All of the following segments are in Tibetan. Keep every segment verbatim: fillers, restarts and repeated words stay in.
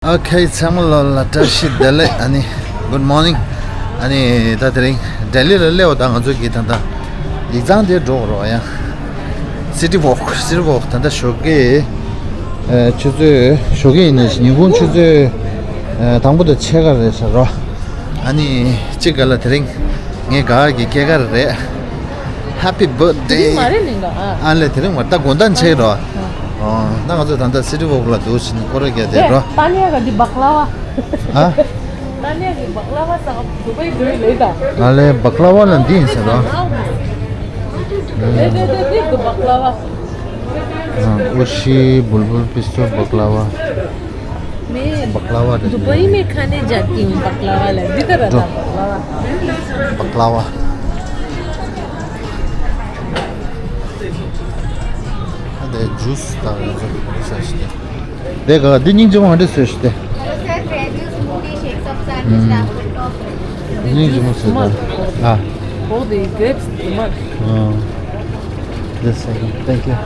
ཨོ་ཁེ། ཚང་མ་ལོ་ལ་བཀྲ་ཤིས་བདེ་ལེགས། ཨ་ནི་good morning། ཨ་ནི་ད་དེ་རིང་ལྡི་ལི་ལ་སླེབས་པ་དང་ང་ཚོ་གི་ད་ལྟ་ཡིག་ཚང་དེ་འགྲོ་རོགས་ཡ། City Walk། City Walk ད་ལྟ་ཞོགས་ཀས་ཨ་ཆུ་ཚོད། ཞོགས་ཀས་ཡིན་ན་ཉིན་གུང་ཆུ་ཚོད་ཨ་དང་པོ་དང་ཕྱེད་ཀ་རེད་ཟེར་རོ། ཨ་ནི་གཅིག་ག་ལ་དེ་རིང་ངའི་ག་གི་སྐྱེས་སྐར་རེད། Happy birthday། དེ་རིང་མ་རེད་ལིང་ག་ཨ། ཨ་ལས་དེ་རིང་མ་ད་དགོང་དག་ཆེ་རོ། ཨ། ཨོ་ད་ང་ཚོ་ད་ལྟ་City Walk ལ་འདུག་ཕྱིན་སྐོར་ར་རྒྱག་བསྡད་རོ། ཏཱ་ནི་ཡ་ག་འདི་བག་ལ་བ། ཨ། ཏཱ་ནི་ཡ་གི་བག་ལ་བ་ཟ་ག་དུ་བའི་འགྲོ་ཡི་ལེ་ད། ཨ་ལས་བག་ལ་བ་ལ་འདི་ཡིན་ཟེར་རོ། ལེ་ལེ་ལེ་འདི་གི་བག་ལ་བ། ཨ། ཨུར་ཤི་བུལ་བུལ་པིས་ཏོ་བག་ལ་བ། मैं बकलावा रहे। दुबई में खाने जाती हूँ बकलावा लड्डू का रहता बकलावा। बकलावा। अरे जूस ད་ང་ཚོ་ཟ་ཤི་ཏེ། དེ་ག་འདི་སྙིང་རྗེ་མོ་འདི་བཟོས་ཤི་ཏེ། Hello sir, fair juice, smoothie, shake, soft sandwich, apple top. སྙིང་རྗེ་མོ་བཟོས་ད། ཨ། Oh, the grapes, too much. ཨ། This second. Thank you.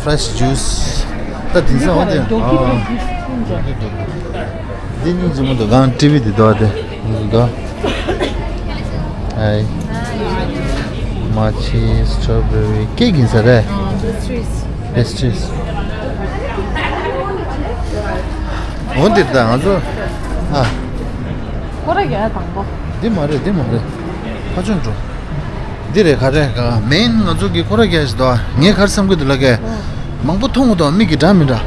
Fresh juice. ད་དེང་སང་འོ་དེ། འདི་ཨ། འདི་སྙིང་རྗེ་མོ་འདུག་གང་ཊི་ཝི་དེ་འདུག་དེ། འདི་འདུག་ཨའི། མ་ཆི། སི་ཊོ་བེ་རི། ཀེག་ཡིན་ས་རེད། Pastries. འོ་འདིར་ད་ང་ཚོ། ཨ། སྐོར་ར་རྒྱག་དང་པོ། འདི་མ་རེད། འདི་མ་རེད། ཕ་ཆུང་འགྲོ། འདི་རེད། ག་རེ་ག་མེན་ང་ཚོ་གི་སྐོར་ར་རྒྱག་ཞིག་འདུག་ངས་ག་རེ་བསམ་གི་འདུག་ལ་ཀེ། མང་པོ་མཐོང་གི་འདུག་མིག་གི་འདྲ་མི་འདྲ།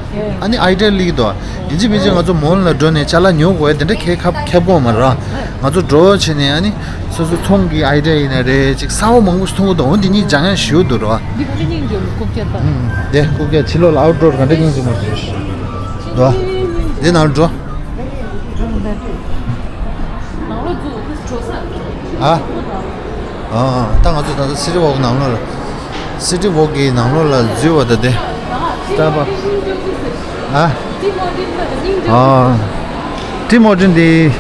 ཨ་ནི་ཨའི་ཌི་ཡ་སླེབས་ཀྱི་འདུག་ཡིན་གཅིག་མིན་གཅིག་ང་ཚོ་མོལ་ལ་འགྲོ་ནས་ཅ་ལག་ཉོ་དགོས་དེ་འདྲ་ཁྱད་ཁ་ཁྱབ་དགོས་མ་རེད། ང་ཚོ་འགྲོ་བྱས་ནས་ཨ་ནི་སོ་སོ་ཚོང་གི་ཨའི་ཌི་ཡ་ཡིན་ན་རེད། ཅིག་གསར་པ་མང་པོ་ཞིག་མཐོང་གི་འདུག་འོ་འདི་གཉིས་སྦྱང་ཡ་ཞུ་འདུག་རོ། འདི་ག་འདྲ་སྙིང་རྗེ་མོ་རྐུབ་བཀྱག་ད། ཨུམ། དེ་རྐུབ་བཀྱག་ཕྱི་ལོགས་ལ་ཨའུཊ་ཌོར་ག་འདྲ་སྙིང་རྗེ་མོ་ཞིག་འདུག་འདི་ནང་འགྲོ། ཨ། ཨ། ད་ང་ཚོ་ད་ལྟ་སི་ཊི་ཝོག་ནང་ལོགས་ལ། སི་ཊི་ཝོག་གི་ནང་ལོགས་ལ་འཛུལ་བ་ད་དེ། སི་ཊར་བྷག་ཨ། ཨ། ཊིམ་ཧོ་ཊན་དེ།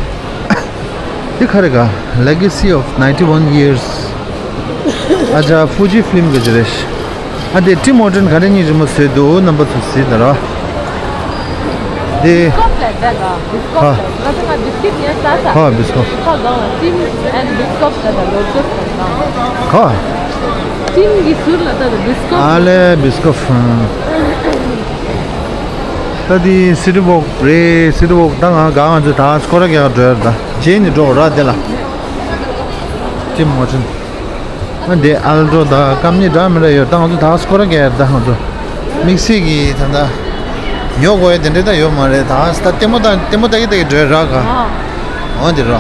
འདི་ག་རེ་ག Legacy of ninety-one years. ཨ་ཅག་ཧྥུ་ཇི་ཕི་ལིམ་གི་ཅི་རེད། ཨ་དེ་ཊིམ་ཧོ་ཊན་ག་འདྲ་སྙིང་རྗེ་མོ་བཟོས་འདུག་རྣམ་པ་ཚོ་གཟིགས་དང་ར། དེ། སྐོབ་ལ་ད་ག་སྐོབ་ལ་ང་ཚོ་ང་བིས་ཀིཊ་ཡང་ཟ་ས། ཁ་བིས་ཀོབ། ཁ་གང་ལ་ཊིམ་ཨེན་བིས་ཀོབ་ལ་ད་ལོ་ཀོབ་ལ་གང་། ཁ། ཊིམ་གི་ཟུར་ལ་ད་ད་བིས་ཀོབ། ཨ་ལེ་བིས་ཀོབ། ད་དེ་སི་ཊི་ཝོག་རེད། སི་ཊི་ཝོག་ད་ང་ག་ང་ཚོ་ད་སྐོར་ར་རྒྱག་འགྲོ་ཡ་ར་ད་རྗེས་ནས་འགྲོ་ར་དེ་ལ། ཊིམ་ཧོ་ཊན། ཨ་འདི་ཨལ་ཊོ་དང་ཀམ་ནི་འདྲ་མི་འདྲ་ཡོད། ད་ང་ཚོ་ད་སྐོར་ར་རྒྱག་ཡ་ད་ང་ཚོ་དམིགས་བསལ་གྱི་ད་ད་ཉོ་དགོས་ཡ་དེ་འདྲ་ད་ཡོད་མ་རེད། ད་ད་ལྟད་མོ་ད་ལྟད་མོ་ལྟ་གི་ལྟ་གི་འགྲོ་ཡ་ར་ག་ཨ། འོ་འདི་ར།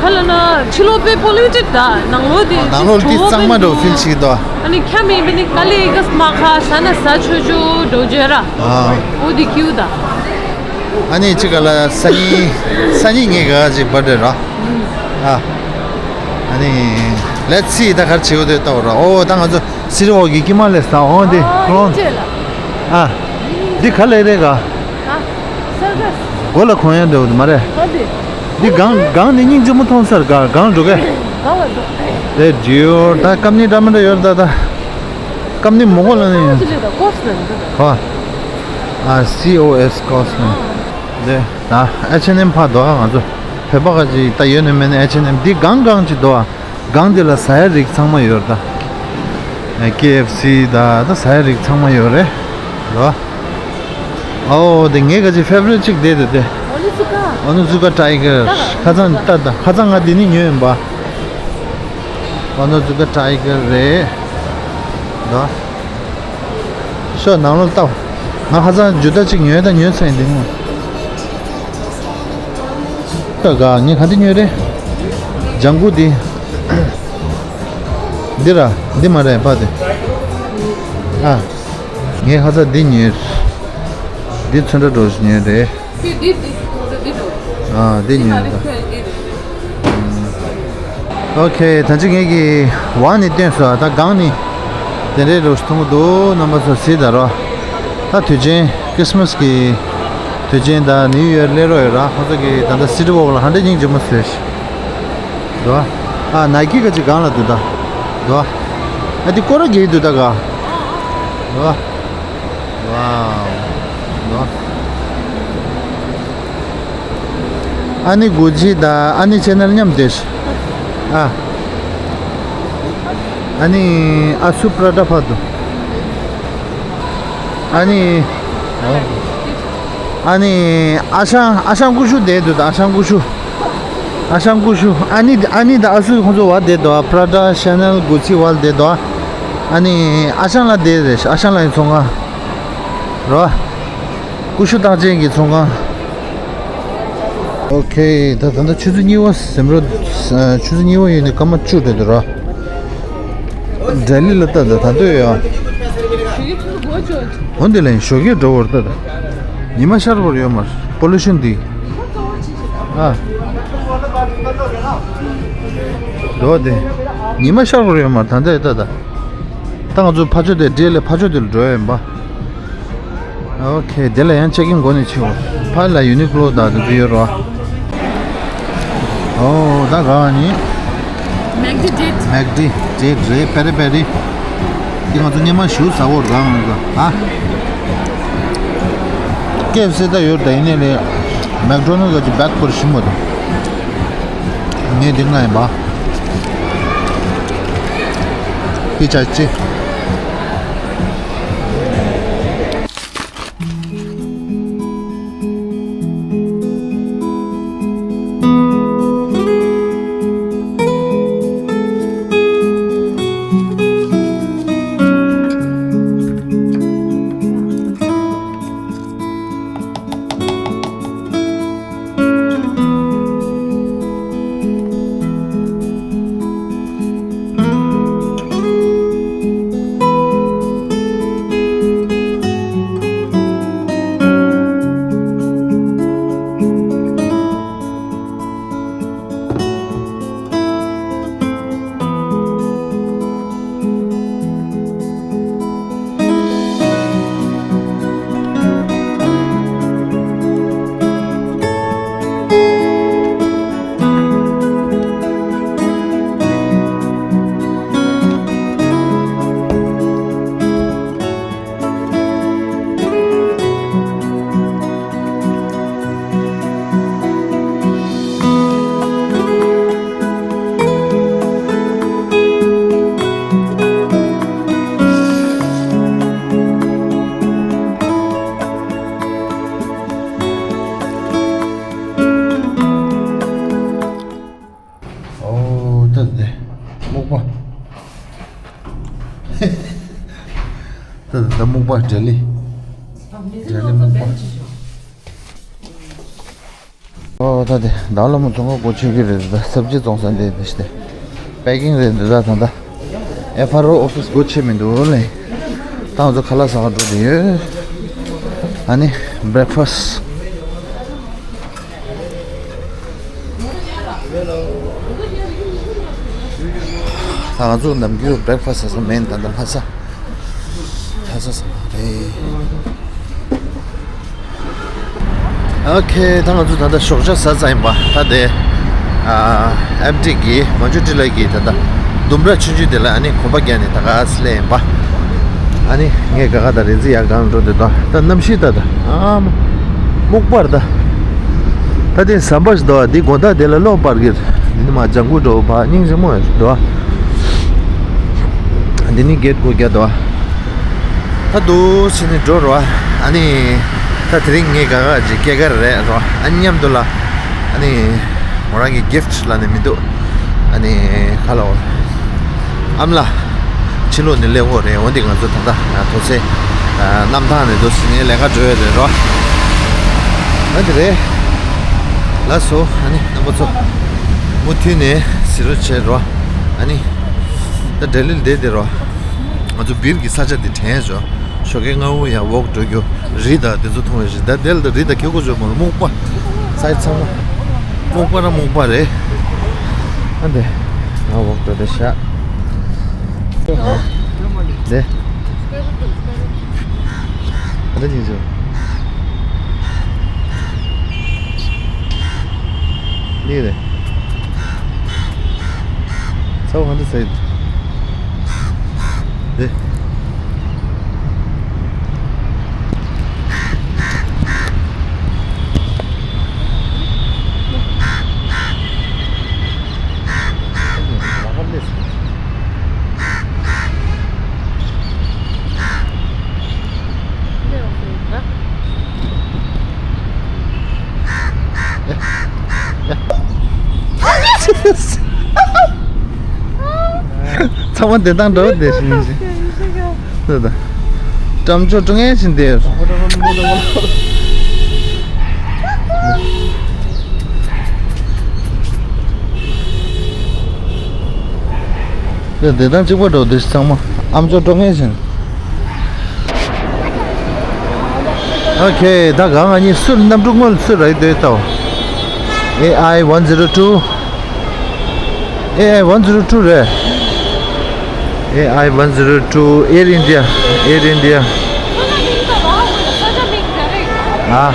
ག་ལ་ན་ཕྱི་ལོགས་དཔེ་པོ་ལུ་ཊེཌ་ད་ནང་ལོགས་དེ་ནང་ལོགས་དེ་གཙང་མ་འགྲོ་ཕིལ་ཞིག་ད། ཨ་ནི་ཁྱམས་མེད་པ་ནི་དཀའ་ལས་ཀ་མ་ཁ་ཟ་ན་ཟ་ཆོག་ཆོག་འགྲོ་རྒྱུ་ར། ཨ། འོ་དེ་ཁྱིའུ་ད། ཨ་ནི་ཅི་ག་ལ་སང་ཉིན་སང་ཉིན་ངའི་ག་ཅིག་བར་ཐི་ཌེ་ར། ཨ། ཨ་ནི། Let's see ད་ག་རེ་བྱེད་འོ་དེ་ལྟ་བ་ར། ཨོ་ད་ང་ཚོ་སི་ཊི་ཝོག་གི་དཀྱིལ་མ་ལས་ད་འོ་འདི་ཨ་ཀོན། ཨ། འདི་ག་ལས་རེད་ག་ཨ། སར་ཀ་སི། མགོ་ལ་གོན་ཡ་འདྲ་བོ་མ་རེད། ཨ་འདི། འདི་གང་གང་ནས་སྙིང་རྗེ་མོ་མཐོང་སར་ག་གང་འགྲོ་གས། གང་ལ་འགྲོ། དེ་ཇིའོ་ད་ཀམ་ནི་འདྲ་མི་འདྲ་ཡོད་ར་ད་ད། ཀམ་ནི་མོ་གོ་ལ་ནི། ཨ་འདི་ལས་ད་ཀོ་སི་ལ་འདི་ད། ཧོ། ཨ་སི་ཨོ་ཨེས་ཀོ་སི་ལ། དེ། ད་ཨེཆ་ཨེན་ཨེམ་ཕར་འདུག་ང་ཚོ་བོད་པ་ག་ཅིག་ད་ཡོད་ནི་མེད་ནི་ཨེཆ་ཨེན་ཨེམ་འདི་གང་གང་ཅིག་འདུག་ཨ། གང་འདི་ལ་ཟ་ཡ་རིགས་ཚང་མ་ཡོད་རེད་ད། ཀེ་ཨེཕ་སི་ད་ད་ཟ་ཡ་རིགས་ཚང་མ་ཡོད་རེད་ལོ། ཨོ་དེ་ངའི་ག་ཅིག་ཕེ་བ་རི་ཊི་ཅིག་དེ་དེ་དེ། ཨོ་ནི་ཛུ་ཀ་ཨོ་ནི་ཛུ་ཀ་ཊའི་གར། ཁ་སང་ད་ད་ཁ་སང་ང་འདི་ནི་ཉོས་ཡིན་པ། ཨོ་ནི་ཛུ་ཀ་ཊའི་གར་རེད་ལོ། ཤོག་ནང་ལོགས་ལྟ། ང་ཧ་ཅང་ཇུ་ཏ་གཅིག་ཉོས་དང་ཉོས་ཚར་ཡིན་འདི་ངོ་། ཤོག་ག་ངས་ག་འདི་ཉོས་རེད། ལྗང་གུ་འདི། འདི་ར་འདི་མ་རེད་པ་དེ། ཨ། ངས་ཧ་ཅང་འདི་ཉོས། འདི་ཚོན་ཁྲ་འདྲ་བོ་ཞིག་ཉོས་རེད། ཁྱོད་འདི་འདི་ཁོང་ཚོ་འདི་འགྲོ། ཨ་འདི་ཉོས་ད། ཁྱོད་འདི་རེད། ཨོ་ཁེ། ད་ཅི་ངེད་ཀྱི་ཝན་ནི་བཏོན་སོང་། ད་གང་ནི་དེ་འདྲའི་རོ་མཐོང་གི་འདུག་རྣམ་པ་ཚོ་གཟིགས་དང་རོ། ད་དུས་ཆེན་ཁྲི་སི་མ་སི་གི་དུས་ཆེན་དང་ནིའུ་ཡར་སླེབས་རོགས་ཡོད་ར། ཁོ་ཚོ་གི་ད་ལྟ་སི་ཊི་ཝོག་ལ་ཧ་འདྲ་སྙིང་རྗེ་མོ་བཟོས་ཤག་འདུག་ཨ་ནའི་ཀི་ག་ཅིག་གང་ལ་འདུག་ད། འདུག་ཨ་འདི་སྐོར་ར་རྒྱག་འདུག་ད་ག་འདུག་ཨ། ཝའོ། འདུག་ཨ། ཨ་ནི་གུ་ཅི་དང་ཨ་ནི་ཆེ་ནལ་མཉམ་དེ། ཨ། ཨ་ནི་ཨ་སུ་པྲ་ཌ་ཕ་དུ། ཨ་ནི། ཨ་ནི་ཨ་ཞང་ཨ་ཞང་ཀུ་ཤུ་དེ་དུ་དང་ཨ་ཞང་ཀུ་ཤུ། ཨ་ཞང་ཀུ་ཤུ། ཨ་ནི་ཨ་ནི་དང་ཨ་སུ་ཁོང་ཚོ་བ་དེ་དུ་པྲ་ཌ་ཤ་ནལ་གུ་ཅི་བ་དེ་དུ། ཨ་ནི་ཨ་ཞང་ལ་དེ་རེད། ཨ་ཞང་ལ་ཡི་ཚོང་ཁང་། རོ། ཀུ་ཤུ་རྟགས་ཅན་གྱི་ཚོང་ཁང་། ཨོ་ཁེ། ད་ད་ལྟ་ཆུ་ཚོད་གཉིས་པ་ཟིན་རོ། ཆུ་ཚོད་གཉིས་པ་ཡིན་ནི་སྐར་མ་བཅུ་རེད་འདུག་ར། ལྡི་ལི་ལ་ད་ད་ད་འདོད་ཡོད། འོན་ཏེ་ལན་ཞོགས་ཀས་འགྲོ་བར་ད་ད། ཉི་མ་ཤར་བར་ཡོད་མར་པོ་ལུ་ཤན་འདི། ཨ། འགྲོ་དེ། ཉི་མ་ཤར་བར་ཡོད་མར་ད་འདོད་ད་ད། ད་ང་ཚོ་ཕ་ཆོས་དེ་འདྲེ་ལས་ཕ་ཆོས་དེ་ལ་འགྲོ་ཡོད་ཡིན་པ། ཨོ་ཁེ། དེ་ལ་ཡང་ཅེག་ཨིན་འགོ་ནས་བྱེད་འོ། ཕ་ལ་ཡུ་ནི་ཀློ་དང་དེ་ཚོ་ཡོད་རོ། ཨོ་ད་ག་ནི། མེག་ཌི་ཌེ་ཊི། མེག་ཌི་ཌེ་ཊི་རེད། པེ་རི་པེ་རི། དེ་ང་ཚོ་སྔོན་མ་ཞུ་ཟ་འོ་ར་ང་ཚོ་ཨ། ཀེ་ཨེཕ་སི་ད་ཡོད་ད་ཡིན་ནའི་ལས། མེག་ཌོ་ནལ་ག་ཅི་བེག་པར་ཞིམ་མོ་དང་། ངས་འདི་ང་ཡིན་པ། དེ་ཆ་ཅི། ཨོ་ད་དེ་སྨུག་པ། ད་ད་སྨུག་པ་འབྲས་ལི། འབྲས་ལི་སྨུག་པ། ཨོ་ད་དེ་ད་ལོ་མོ་ཚོང་ཁ་སྒོ་ཕྱེ་གི་རེད། ད་སབ་ཇི་བཙོང་ས་འདི་འདི་ཞིག་དེ་པེ་ཀིང་རེད། འདི་ད་ད་ད་ཨེཕ་ཨར་ཨོ་ཨོ་ཕིས་སྒོ་ཕྱེ་མི་འདུག་ལེ། ད་ང་ཚོ་ཁ་ལག་ཟ་ག་འགྲོ་དེ་ཡོད། ཨ་ནི་བྷེ་རེག་ཕ་སི། ད་ང་ཚོ་ནམ་རྒྱུན་བྷེ་རེག་ཕ་སི་ཟ་ས་མེད། ད་ལྟ་ལྷ་ས་ལྷ་ས་ཟ་བ་རེད། ཨོ་ཁེ། ད་ང་ཚོ་ད་ལྟ་ཞོགས་ཇ་ཟ་ཙམ་ཡིན་པ། ད་དེ་ཨ་ཨེཕ་ཌི་གི་མ་ཇུ་ཏི་ལ་གི་ད་ལྟ་ལྡུམ་ར་ཆུང་ཆུང་དེ་ལ་ཨ་ནི་གོམ་པ་བརྒྱབ་ནས་ད་ག་སླེབས་ཡིན་པ། ཨ་ནི་ངས་ག་ག་ད་རེ་ཛི་ཡག་གང་འགྲོ་དེ་དང་ད་གནམ་གཤིས་ད་ད་ཨ་མ་སྨུག་པར་ད། ད་དེ་ཟམ་པ་ཞིག་འདུག་བ། འདི་དགོང་དག་དེ་ལ་གློག་སྤར་གི་རེད། འདི་ནི་མ་ལྗང་གུ་འགྲོ་བ་སྙིང་རྗེ་མོ་ཡོད་འདུག་བ། འདི་ནི་གེ་ཊི་སྒོ་བརྒྱབ་འདུག་བ། ད་འདུག་ཕྱིན་ནས་འགྲོ་རོགས། ཨ་ནི་ད་དེ་རིང་ངས་ག་ག་ཅིག་སྐྱེས་སྐར་རེད་རོགས། ཨ་ནི་མཉམ་དུ་ལ་ཨ་ནི་མོ་རང་གི་གིཕ་ཊི་ལ་ནི་མི་འདུག་ཨ་ནི་ཁ་ལོ་ཨམ་ལ་ཕྱི་ལོགས་ནས་སླེབས་འོ་རེད། འོ་འདི་ང་ཚོ་ད་ལྟ་ཐོག་སེ་གནམ་ཐང་ནས་འདུག་ཟིན་ནས་ལས་ཀ་འགྲོ་ཡོད་རེད་རོ། ཨ་འདི་རེད། ལགས་སོ། ཨ་ནི་རྣམ་པ་ཚོ་མུ་མཐུད་ནས་གཟིགས་རོགས་བྱེད་རོ། ཨ་ནི་ད་ལྡི་ལི་བསྡད་དེ་རོ། ང་ཚོ་སྦིར་གྱི་ས་ཆ་འདི་དྲན་བྱོས། ཞོགས་ཀས་སྔ་པོ་ཡང་ཝོག་འགྲོ་རྒྱུ། རི་དང་དེ་ཚོ་མཐོང་བའི་རི་ད་དེ་ལ་ད་རི་དང་ཁྱེད་ཀོ་བརྗོད་མ་རུ་སྨུག་པ། སའི་ཚང་མ་སྨུག་པ་ར་སྨུག་པ་རེད། ཨ་འདི་ང་ཝོག་འགྲོ་དེ་ཤག་དེ་ཨ་འདི་ཅིག་བྱོས། ལི་རེད། ཚ་བོ་ག་འདྲ་ཟེར། དེ། ཚང་མ་བདེ་ཐང་འདྲ་བོ་བསྡད་བཞིན་ཞིག་ད་ད། བཀྲ་མཆོག་སྤྲོ་ངན་བཞིན་བསྡད། བདེ་ཐང་གཅིག་པ་འདྲ་བོ་བསྡད་ཚང་མ། ཨ་མཆོག་སྤྲོ་ངན་བཞིན། ཨོ་ཁེ། ད་ག་ང་གཉིས་སུ་གནམ་གྲུ་སྔོན་སུ་རེད་འདོད་ལྟ་བ། ཨེ་ཨའི་ཝན་ཛི་རོ་ཊུ། ཨེ་ཨའི་ཝན་ཛི་རོ་ཊུ་རེད། ཨེ་ཨའི་ཝན་ཛི་རོ་ཊུ། Air India, Air India. ཨ།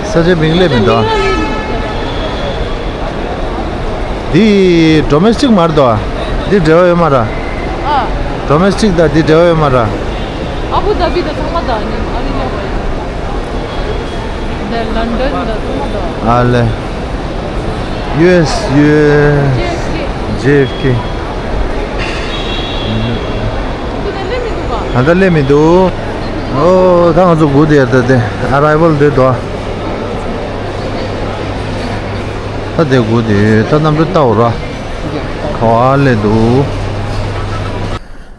ས་ཆ་མིང་ལབ་མི་འདུག་འདི་ཌོ་མེ་སི་ཊིག་མ་རེད་དོ། འདི་འབྲེལ་བ་ཡོད་མ་རེད། ཨ། ཌོ་མེ་སི་ཊིག་དང་འདི་འབྲེལ་བ་ཡོད་མ་རེད། ཨ་བུ་དྷ་བི་དང་ཚང་མ་དང་ཨ་ནི་ཨ་རི་ལ་དང་ལོན་ཌོན་དང་ཚང་མ་དང་། ཨ་ལེ། ཡུ་ཨེས་ཡུ་ཨེས། ཇེ་ཨེཕ་ཀེ། ཇེ་ཨེཕ་ཀེ། ད་ལྟ་སླེབས་མི་འདུག་ཨོ་ད་ང་ཚོ་སྒུག་བསྡད་ཡོད་ད། དེ་ཨ་རའི་ཝལ་འདི་འདུག་ད་དེ་སྒུག་བསྡད་ཡོད། ད་གནམ་གྲུ་ལྟ་འོ་ར། ག་བ་སླེབས་འདུག་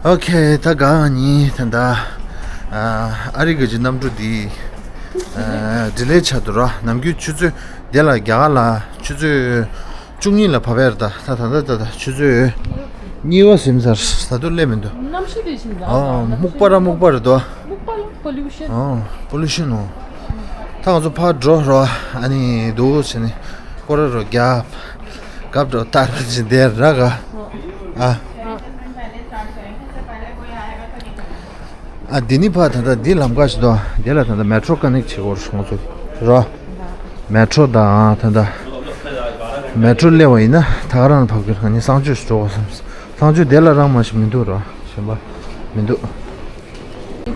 ཨོ་ཁེ། ད་ག་ང་གཉིས་ད་ལྟ་ཨ་རི་གི་གནམ་གྲུ་འདི་ཨ་ཌི་ལེ་ཆགས་འདུག་ར། ནམ་རྒྱུན་ཆུ་ཚོད་དེ་ལ་རྒྱ་གར་ལ་ཆུ་ཚོད་བཅུ་གཉིས་ལ་བབས་ཡར་ད། ད་ད་ད་ད་ད་ཆུ་ཚོད་གཉིས་པ་ཟིན་ཚར། ད་དུང་སླེབས་མི་འདུག་གནམ་གཤིས་དེ་བཞིན་ད། ཨ་སྨུག་པ་ར་སྨུག་པ་རེད་དོ། སྨུག་པ་ལ་པོ་ལུ་ཤན། ཨ་པོ་ལུ་ཤན་ཨོ། ད་ང་ཚོ་ཕར་འགྲོ་རོགས། ཨ་ནི་འདུག་བྱས་ནས་སྐོར་ར་རོ་རྒྱབ། རྒབ་འགྲོ་སྟར་བྱས་བསྡད་ར་ག་ཨ། ཨ་འདི་ནི་ཕ་ད་ལྟ་འདི་ལམ་ཁ་ཞིག་འདུག་འདི་ལ་ད་ལྟ་མེ་ཊྲོ་ཀ་ནེག་བྱེད་དགོས་རེད་ང་ཚོ་ར། མེ་ཊྲོ་དང་ད་ལྟ་མེ་ཊྲོ་སླེབས་པ་ཡིན་ན་ད་ག་རང་ལ་བབས་ཀྱི་རེད། ང་གཉིས་གསང་སྤྱོད་ཞིག་འགྲོ་དགོས་བསམ། གསང་སྤྱོད་དེ་ལ་རང་མ་ཞིག་མི་འདུག་ར། གཞན་པ་མི་འདུག་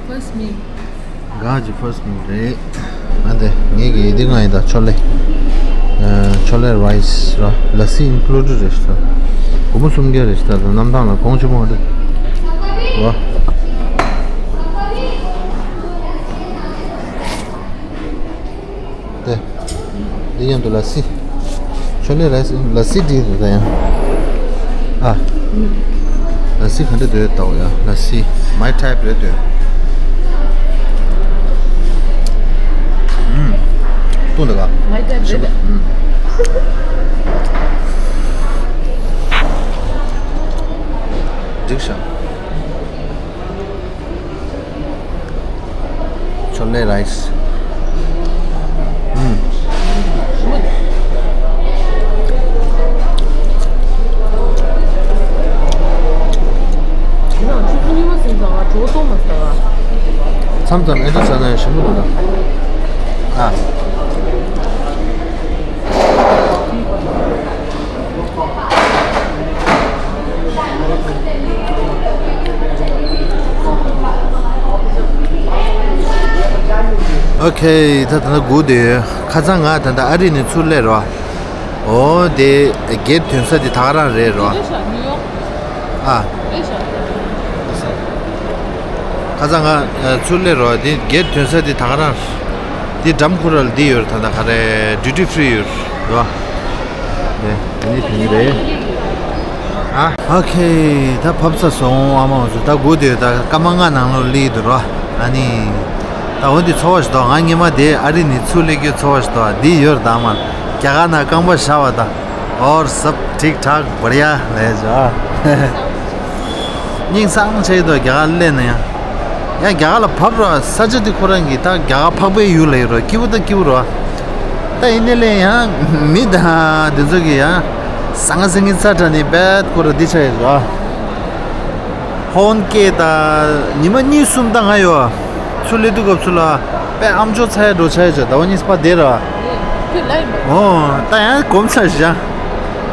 ཕར་སི་མིལ། ག་ཅི་ཕར་སི་མིལ་རེད། ཨ་འདི་ངེད་ཀྱི་འདི་ང་ཡིན་ད་ཆོ་ལེ། ཨ་ཆོ་ལེ་རའི་སི་ར་ལ་སི་ཨིན་ཀླུ་ཌི་རེད་ཤག་སྒོར་མོ་སུམ་བརྒྱ་རེད་ཤག་ད་གནམ་ཐང་ལ་གོང་ཆེན་པོ་རེད། ཝ། དེ། འདི་ཡང་དུ་ལ་སི། ཆོ་ལེ་རའི་སི་ལ་སི་འདི་རེད་ད་ཡང་། ཨ། ལ་སི་ག་འདྲ་འདོད་ལྟ་བ་ཡ། ལ་སི་མའི་ཊའིཔ་རེད་འདོད། ཨུམ། བཏུང་འདི་ག་མའི་ཊའིཔ་རེད། ཞིམ་པ། ཨུམ། འགྲིག་ཤག་ཆོ་ལེ་རའི་སི། ཨུམ། མཚམས་མཚམས་ཨེ་འདྲ་བྱས་ན་ཡང་ཞིམ་པོ་འདུག་ད། ཨ། ཨོ་ཁེ། ད་ད་ལྟ་སྒུག་བསྡད་ཡོད། ཁ་སང་ང་ད་ལྟ་ཨ་རི་ནས་ཚུར་སླེབས་རོགས། ཨོ་དེ་གེ་ཊི་ཐོན་ས་དེ་ད་ག་རང་རེད་རོགས། ཨ། ཁ་སང་ང་ཚུར་སླེབས་རོགས། དེ་གེ་ཊི་ཐོན་ས་དེ་ད་ག་རང་། དེ་འགྲམ་ཁུ་ར་ལ་དེ་ཡོད་རེད། ད་ལྟ་ག་རེ་ཌིའུ་ཊི་ཕི་རི་ཡོད་རེད་རོགས། དེ་ནི་དེ་ནི་རེད། ཨ། ཨོ་ཁེ། ད་བབས་ཚར་སོང་ཨ་མ། འོ་ཚོ་ད་སྒུག་བསྡད་ཡོད། ད་སྐར་མ་ལྔ་ནང་ལོགས་སླེབས་ཀྱི་འདུག་རོ། ཨ་ནི། ད་འོ་འདི་ཚོར་བ་ཞིག་འདུག་ང་སྔོན་མ་དེ་ཨ་རི་ནས་ཚུར་སླེབས་རྒྱུའི་ཚོར་བ་ཞིག་འདུག་འདི་ཡོད་རེད་ད་མ། རྒྱ་གར་ནང་རྐང་པ་བཞག་པ་ད། ཨོར་སབ་ཐིག་ཐག་བར་ཡ་ལས་བྱ། སྙིང་སང་ཆེ་དོ་རྒྱ་གར་སླེབས་ན་ཡང་། ཡང་རྒྱ་གར་ལ་བབས་ར། ས་ཆ་འདི་ཁོ་རང་གི་ད་རྒྱ་གར་འཕགས་པའི་ཡུལ་ལ་ཡོད་ར། སྐྱིད་པོ་ད་སྐྱིད་པོ་ར། ད་ཡིན་ནའི་ལས་ཡང་མི་དང་འདི་ཚོ་གི་ཡང་ཟང་ངེ་ཟིང་ངེ་ཚ་དྲགས་ནས་བེད་ཁོ་ར་འདི་ཆགས་ཡོད་ར། ཧོན་སྐད་ད་ཉི་མ་གཉིས་གསུམ་ད་ང་ཡོད། ཚུར་སླེབས་དུས་སྐབས་སུ་ལ་དཔེ་ཨམ་ཅོག་ཚ་ཡ་འགྲོ་ཆ་ཡ་ཆ། ཟླ་བ་གཉིས་པ་བསྡད་ར། ཁྱོད་ལ་ཡིན་པ། ཨོ་ད་ཡང་གོམས་ཚར་ཞག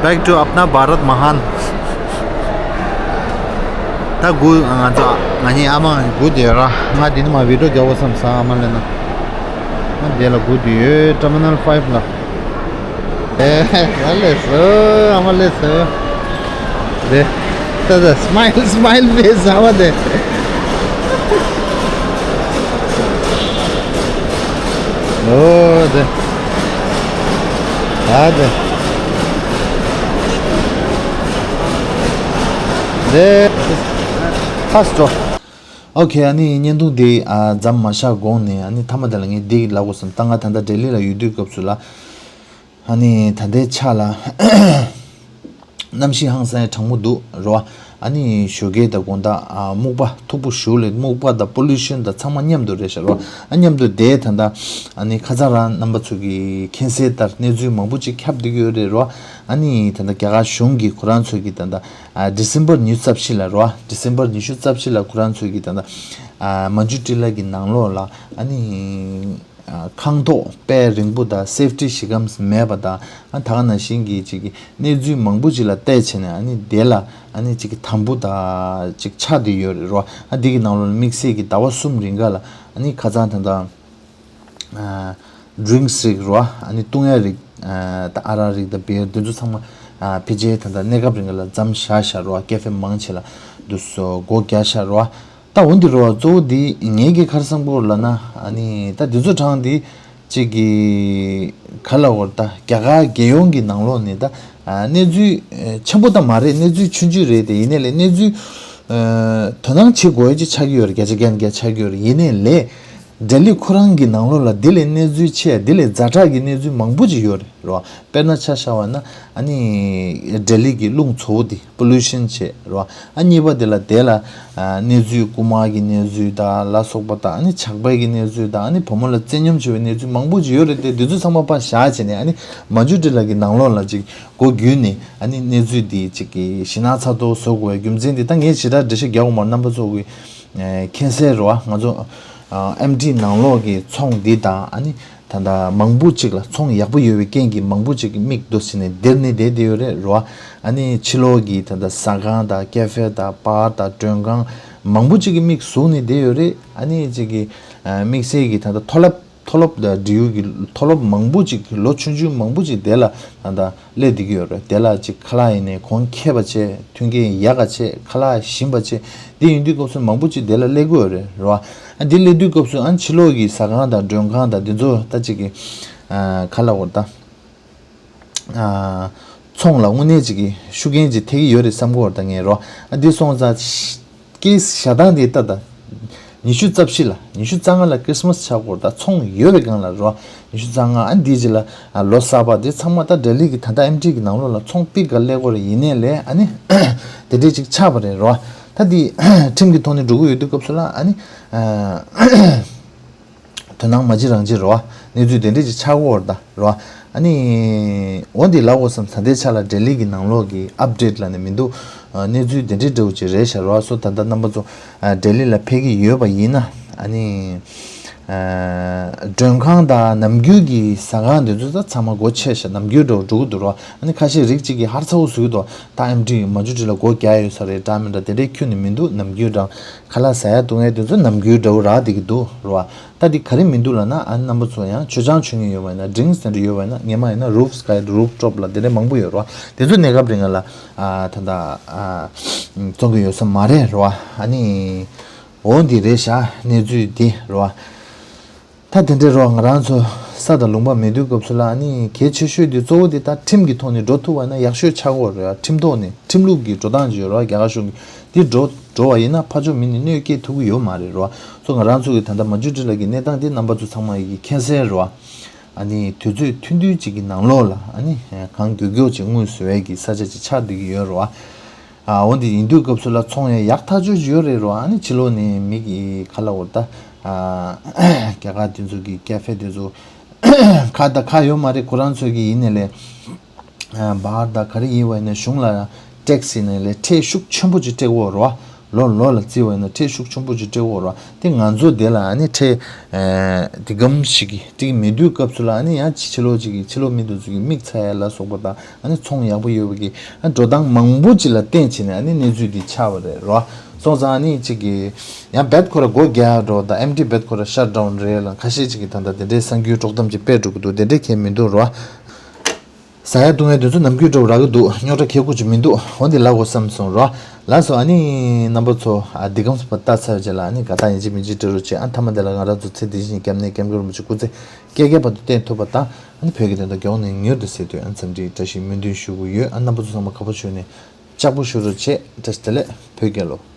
Back to Apna Bharat Mahan. ད་སྒུག་ང་ཚོ་ང་གཉིས་ཨ་མ་སྒུག་བསྡད་ཡོད་ར། ང་འདི་ནས་མར་བི་ཌི་ཡོ་རྒྱག་དགོས་བསམ་སོང་། ཨ་མ་སླེབས་ན། ང་འདི་ལ་སྒུག་བསྡད་ཡོད། ཊར་མི་ནལ་ཕའིབ་ལ། ཨེ་ཨ་མ་སླེབས་སོང་། ཨ་མ་སླེབས་སོང་། རེད། ད་ད་སི་མའིལ་སི་མའིལ་ཕེ་སི་ཨ་མ་དེ། ཨོ་དེ། ཨ་དེ། རེད། ཁ་སྤྲོ། ཨོ་ཁེ། ཨ་ནི་བརྙན་ཐུང་འདི་ཨ་མཚམས་མ་བཞག་གོང་ནས་ཨ་ནི་མཐའ་མ་དེ་ལ་ངས་འདི་ལབ་དགོས་བསམ། ད་ང་ད་ལྟ་ལྡི་ལི་ལ་ཡོད་དུས་སྐབས་སུ་ལ། ཨ་ནི་ད་ལྟའི་ཆ་ལ་གནམ་གཤིས་ཧང་སང་ཡ་གྲང་མོ་འདུག་རོ། ཨ་ནི་ཞོགས་ཀས་དང་དགོང་དག་ཨ་སྨུག་པ་མཐུག་པོ་ཞིག་ལས། སྨུག་པ་དང་པོ་ལུ་ཤན་དང་ཚང་མ་མཉམ་དུ་རེད་ཤག་རོ། ཨ་མཉམ་དུ་བསྡད། ད་ལྟ་ཨ་ནི་ཁ་སང་རང་རྣམ་པ་ཚོ་གི་མཁྱེན་གསལ་ལྟར་གནས་ཚུལ་མང་པོ་ཅིག་ཁྱབ་བསྡད་ཀྱི་ཡོད་རེད་རོ། ཨ་ནི་ད་ལྟ་རྒྱ་གར་གཞུང་གིས་ཁོ་རང་ཚོ་གི་ད་ལྟ་ཨ་ཌི་སེམ་བར་ཉི་ཤུ་རྩ་བཞི་ལ་རོ། ཨ་ཌི་སེམ་བར་ཉི་ཤུ་རྩ་བཞི་ལ་ཁོ་རང་ཚོ་གི་ད་ལྟ་ཨ་མ་ཇུ་ཊི་ལ་གི་ནང་ལོགས་ལ་ཨ་ནི་ཨ་ཁང་ཐོག་དཔེ་རིང་པོ་དང་སེབ་ཊི་ཞེ་གམ་མེད་པ་དང་། ཨ་ད་ག་ནང་བཞིན་གྱི་ཅིག་གི་གནས་ཚུལ་མང་པོ་ཅིག་ལ་བལྟས་བྱས་ནས། ཨ་ནི་དེ་ལ་ཨ་ནི་ཅིག་གི་དམ་བུ་དང་ཅིག་ཆགས་བསྡད་ཡོད་རེད་རོ། ཨ་འདི་གི་ནང་ལོགས་ལ་དམིགས་བསལ་གྱི་ཟླ་བ་གསུམ་རིང་ག་ལ་ཨ་ནི་ཁ་སང་ད་ལྟ་ཨ་ཌི་རིང་སི་རིགས་རོ། ཨ་ནི་བཏུང་ཡ་རིགས། ཨ་ད་ཨ་རག་རིགས་དང་བི་ཡར་འདི་ཚོ་ཚང་མ་ཨ་ཕལ་ཆེར་ད་ལྟ་གནས་སྐབས་རིང་ག་ལ་མཚམས་བཞག་བཞག་རོ། ཨ་ཀེ་ཧྥེ་མང་ཆེ་ལ་འདུག་སོ་སྒོ་རྒྱག་བཞག་རོ། ད་འོ་འདི་རོ། གཙོ་བོ་འདི་ངེད་ཀྱི་ཁར་སང་པོ་ལ་ན་ཨ་ནི་ད་འདི་ཚོ་གྲངས་འདི་ཅིག་གི་ག་ལ་འོར་ད་རྒྱ་གར་རྒྱལ་ཡོངས་ཀྱི་ནང་ལོགས་ནས་ད་ཨ་གནས་ཚུལ་ཨ་ཆེན་པོ་ད་མ་རེད། གནས་ཚུལ་ཆུང་ཆུང་རེད་དེ། ཡིན་ནའི་ལས་གནས་ཚུལ་ཨ་དོ་སྣང་བྱེད་དགོས་ཡ་ཅིག་ཆགས་ཀྱི་ཡོད་རེད། བརྒྱ་ཆ་བརྒྱ་ནས་བརྒྱ་ཆགས་ཀྱི་ཡོད་རེད། ཡིན་ནའི་ལས་ལྡི་ལི་ཁོ་རང་གི་ནང་ལོགས་ལ་འདི་ལས་གནས་ཚུལ་ཆེ། འདི་ལས་ཛ་དྲག་གི་གནས་ཚུལ་མང་པོ་ཅིག་ཡོད་རེད་རོ། དཔེར་ན་ཆ་བཞག་པ་ན་ཨ་ནི་ལྡི་ལི་གི་རླུང་བཙོག་པོ་དེ་པོ་ལུ་ཤན་བྱས་རོ། ཨ་གཉིས་པ་དེ་ལ་དེ་ལ་ཨ་གནས་ཚུལ་རྐུ་མ་གི་གནས་ཚུལ་དང་ལ་སོགས་པ་དང་། ཨ་ནི་ཇག་པའི་གི་གནས་ཚུལ་དང་། ཨ་ནི་བུ་མོ་ལ་བཙན་ཉམས་བྱས་པའི་གནས་ཚུལ་མང་པོ་ཅིག་ཡོད་རེད་དེ། དེ་ཚོ་ཚང་མ་ཕར་བཞག་བྱས་ནས་ཨ་ནི་མ་ཇུ་ཊི་ལ་གི་ནང་ལོགས་ལ་ཅིག་སྒོ་བརྒྱུད་ནས་ཨ་ནི་གནས་ཚུལ་འདི་ཅིག་གི་ཞེད་སྣང་ཚ་ཏོག་བཟོ་དགོས་པའི་རྒྱུ་མཚན་འདི་ད་ངས་ཞེ་དྲག་འགྲེལ་བཤད་རྒྱག་དགོས་མ་རེད། རྣམ་པ་ཚོ་གི་ཨ་མཁྱེན་གསལ་རེད་བ། ང་ཚོ་ཨ་ཨེམ་ཊི་ནང་ལོགས་ཀྱི་ཚོང་འདི་དང་། ཨ་ནི་ད་ལྟ་མང་པོ་ཅིག་ལ་ཚོང་ཡག་པོ་ཡོད་པའི་རྐྱེན་གྱིས་མང་པོ་ཅིག་གི་མིག་འདུག་སེ་ནས་སྡེར་ནས་བསྡད་བསྡད་ཡོད་རེད་རོ། ཨ་ནི་ཕྱི་ལོགས་ཀྱི་ད་ལྟ་ཟ་ཁང་དང་ཀེ་ཧྥེ་དང་བར་དང་མགྲོན་ཁང་མང་པོ་ཅིག་གི་མིག་ཟུག་ནས་བསྡད་ཡོད་རེད། ཨ་ནི་ཅིག་གི་ཨ་དམིགས་བསལ་གྱི་ད་ལྟ་མཐོ་སློབ་མཐོ་སློབ་དང་འབྲེལ་ཡོད་ཀྱི་མཐོ་སློབ་མང་པོ་ཅིག་གི་ལོ་ཆུང་ཆུང་མང་པོ་ཅིག་དེ་ལ་ད་ལྟ་སླེབས་བསྡད་ཀྱི་ཡོད་རེད། དེ་ལ་ཅིག་ཁ་ལག་ཡིན་ནའི་གོང་ཁེ་པ་བྱས། མཐུན་རྐྱེན་ཡག་ག་བྱས། ཁ་ལག་ཞིམ་པ་བྱས། དེ་ཡིན་དུས་སྐབས་སུ་མང་པོ་ཅིག་དེ་ལ་སླེབས་ཀྱི་ཡོད་རེད་རོ། ཨ་འདི་སླེབས་དུས་སྐབས་སུ་ཨ་ཕྱི་ལོགས་ཀྱི་ཟ་ཁང་དང་མགྲོན་ཁང་དང་འདི་ཚོ་ད་ཅིག་གི་ཨ་ག་ལབ་དགོས་རེད་ད། ཨ་ཚོང་ལ་དངོས་གནས་ཅིག་གི་ཤུགས་རྐྱེན་ཅིག་ཐེབས་ཀྱི་ཡོད་རེད་བསམ་གྱི་ཡོད་རེད་ད་ངས་རོ། ཨ་འདི་སོང་ཙང་སྐྱེས་ཞག་དང་འདི་ལྟ་ད། ཉི་ཤུ་རྩ་བཞི་ལ་ཉི་ཤུ་རྩ་ལྔ་ལ་ཁྲིས་མས་ཆགས་ཀྱི་ཡོད་རེད་ད། ཚོང་ཡོད་པའི་སྒང་ལ་རོ། ཉི་ཤུ་རྩ་ལྔ། ཨ་འདི་རྗེས་ལ་ཨ་ལོ་གསར་པ་འདི་ཚང་མ་ད་ལྡི་ལི་གི་ད་ལྟ་ཨེམ་ཊི་གི་ནང་ལོགས་ལ་ཚོང་པིག་ག་སླེབས་ཀྱི་ཡོད་རེད། ཡིན་ནའི་ལས་ཨ་ནི་དེ་འདྲས་ཅིག་ཆགས་པ་རེད་རོ། ད་འདི་ཁྲིམས་ཀྱི་ཐོག་ནས་འགྲོ་གི་ཡོད་དུས་སྐབས་སུ་ལ་ཨ་ནི་ཨ་དོ་སྣང་མ་བྱེད་རང་བྱེད་རོ། གནས་ཚུལ་དེ་འདྲས་ཅིག་ཆགས་ཀྱི་ཡོད་རེད་ད་རོ། ཨ་ནི་འོ་འདི་ལབ་དགོས་བསམ། ད་ལྟའི་ཆ་ལ་ལྡི་ལི་གི་ནང་ལོགས་ཀྱི་ཨབ་ཌེཊ་ལབ་ནས་མི་འདུག་ཨ་གནས་ཚུལ་དེ་འདྲས་འདྲ་བོ་ཅིག་རེད་ཤག་རོ། སོ་ད་ལྟ་རྣམ་པ་ཚོ་ཨ་ལྡི་ལི་ལ་ཕེབས་ཀྱི་ཡོད་པ་ཡིན་ན། ཨ་ནི་ཨ་མགྲོན་ཁང་དང་ནམ་རྒྱུན་གྱི་ཟ་ཁང་དེ་ཚོ་ད་ཚང་མ་སྒོ་ཕྱེ་ཤག་ནམ་རྒྱུན་འདྲ་བོ་འགྲོ་གི་འདུག་རོ། ཨ་ནི་ཁ་ཤས་རིགས་གཅིག་གིས་ཧར་ཚ་བོ་བཟོ་གི་འདུག་ད་ཨེམ་ཊི་མ་ཇུ་ཊི་ལ་སྒོ་རྒྱག་ཡོད་ས་རེད་འདྲ་མི་འདྲ་དེ་འདྲས་ཁྱོན་ནས་མི་འདུག་ནམ་རྒྱུན་རང་ཁ་ལག་ཟ་ཡ་བཏུང་ཡ་དེ་ཚོ་ནམ་རྒྱུན་འདྲ་བོ་རག་བསྡད་ཀྱི་འདུག་རོ། ད་འདི་ག་རེ་མི་འདུག་ལབ་ན། ཨ་རྣམ་པ་ཚོ་ཡང་མཆོད་ཆང་མཆོད་མཁན་ཡོད་པ་ཡིན་ན། ཌི་རིང་སི་དེ་འདྲ་ཡོད་པ་ཡིན་ན། ངས་མ་ཡིན་ན་རུབ་སི་ཀའི་རུབ་ཊོབ་ལ་དེ་འདྲ་མང་པོ་ཡོད་རེད་བ། དེ་ཚོ་གནས་སྐབས་རིང་ལ་ཨ་ད་ལྟ་ཨ་བཙོང་གི་ཡོད་ས་མ་རེད་རེད་བ། ཨ་ནི་འོ་འདི་རེད་ཤག་གནས་ཚུལ་འདི་རེད་བ། ད་དེ་འདྲ་རེད་བ། ང་རང་ཚོ་ས་དང་ལུང་པ་མེད་དུས་སྐབས་སུ་ལ་ཨ་ནི་གལ་ཆེ་ཤོས་འདི་གཙོ་བོ་འདི་ད་ཁྲིམས་ཀྱི་ཐོག་ནས་འགྲོ་ཐུབ་པ་ན་ཡག་ཤོས་ཆགས་ཀྱི་ཡོད་རེད་བ། ཁྲིམས་ཐོག་ནས་ཁྲིམས་ལུགས་ཀྱི་འགྲོ་སྟངས་ཅིག་ཡོད་རེད་བ། རྒྱ་གར་གཞུང་གི་འདི་འགྲོ་འགྲོ་བ་ཡིན་ན་ཕར་ཕྱོགས་མི་ནས་གནོད་སྐྱེལ་ཐུབ་ཀྱི་ཡོད་མ་རེད་རོ། སོ་ང་རང་ཚོ་གི་ད་ལྟ་མ་ཇུ་ཊི་ལ་གི་གནས་སྟངས་དེ་རྣམ་པ་ཚོ་ཚང་མ་ཡི་གི་མཁྱེན་གསལ་རེད་བ། ཨ་ནི་དུས་ཚོད་ཐུང་ཐུང་ཅིག་གི་ནང་ལོགས་ལ་ཨ་ནི་གང་མགྱོགས་མགྱོགས་ཅིག་དངོས་སུ་བས་ཀྱི་ས་ཆ་ཅིག་ཆགས་བསྡད་ཀྱི་ཡོད་རེད་བ། ཨ་འོ་འདི་ཡིན་དུས་སྐབས་སུ་ལ་ཚོང་ཡང་ཡག་ཐག་ཆོད་ཅིག་ཡོད་རེད་རོ། ཨ་ནི་ཕྱི་ལོགས་ནས་མི་གི་ག་ལབ་དགོས་རེད་ད། ཨ་རྒྱ་གར་དེ་ཚོ་གི་ཀེ་ཧྥེ་དེ་ཚོ་ཁག་དང་ཁག་ཡོད་མ་རེད། ཁོ་རང་ཚོ་གི་ཡིན་ནའི་ལས། ཨ་བར་དང་ག་རེ་ཡིན་པ་ཡིན་ན་གཞུང་ལ་ཊེག་སི་ཡིན་ནའི་ལས་ཁྲལ་ཤུགས་ཆེན་པོ་ཅིག་སྤྲད་ཀྱི་ཡོད་རེད་བ། ལོ་ལོ་ལ་བརྩིས་པ་ཡིན་ན་ཁྲལ་ཤུགས་ཆེན་པོ་ཅིག་སྤྲད་ཀྱི་ཡོད་རེད་བ། དེ་ང་ཚོ་དེ་ལ་ཨ་ནི་ཁྲལ་ཨ་དེ་གམ་ཞིག་གི་ཅིག་མེད་དུས་སྐབས་སུ་ལ་ཨ་ནི་ཡང་ཕྱི་ཕྱི་ལོགས་ཅིག་གི་ཕྱི་ལོགས་མི་དེ་ཚོ་གི་མིག་ཚ་ཡ་ལ་སོགས་པ་དང་། ཨ་ནི་ཚོང་ཡག་པོ་ཡོད་པ་གི་ཨ་འགྲོ་སྟངས་མང་པོ་ཅིག་ལ་བརྟེན་བྱས་ནས་ཨ་ནི་གནས་ཚུལ་འདི་ཆགས་པ་རེད་རོ། སོང་ཙང་ཨ་ནི་ཅིག་གི་ཡང་རྦད་ཁོ་ར་སྒོ་རྒྱག་འགྲོ་དང་ཨེམ་ཊི་རྦད་ཁོ་ར་ཤཊ་ཌའོན་རེད་ལ། ཁ་ཤས་ཅིག་གི་ད་ལྟ་དེ་འདྲའི་གསར་འགྱུར་དཀྲོག་གཏམ་ཅིག་སྤེལ་འགྲོ་གི་འདུག་དེ་འདྲའི་གང་ཡང་མི་འདུག་རོ། ཟ་ཡ་བཏུང་ཡ་དེ་ཚོ་ནམ་རྒྱུན་འདྲ་བོ་རག་གི་འདུག་རྙོག་དྲ་ཁེ་ཁུག་ཅིག་མི་འདུག་འོ་འདི་ལབ་དགོས་བསམ་སོང་རོ། ལགས་སོ། ཨ་ནི་རྣམ་པ་ཚོ་ཨ་འདི་གམ་སུ་པ་ལྟ་ཚར་བའི་རྗེས་ལ་ཨ་ནི་དགའ་རྟགས་ཡིན་གཅིག་མིན་གཅིག་སྤྲོད་རོགས་བྱེད། ཨ་མཐའ་མ་དེ་ལ་ང་རང་ཚོ་ཚེ་འདི་ཕྱི་གཉིས་ཀྱི་སྐྱབས་གནས་སྐྱབས་མགོན་རིན་པོ་ཆེ་སྐུ་ཚེ་བསྐལ་བརྒྱའི་བར་དུ་བརྟན་ཐུབ་པ་དང་། ཨ་ནི་བོད་ཀྱི་དོན་དག་མགྱོགས་ནས་མྱུར་དུ་སེལ་དུས་ཨ་འཚམས་འདྲིའི་བཀྲ་ཤིས་སྨོན་འདུན་ཞུ་གི་ཡོད། ཨ་རྣམ་པ་ཚོ་ཚང་མ་ཁ་ཕོ་ཞུས་ནས། ལྕགས་པོ་ཞུ་རོགས་བྱེད། བཀྲ་ཤིས་བདེ་ལེགས། བོད་རྒྱལ་ལོ།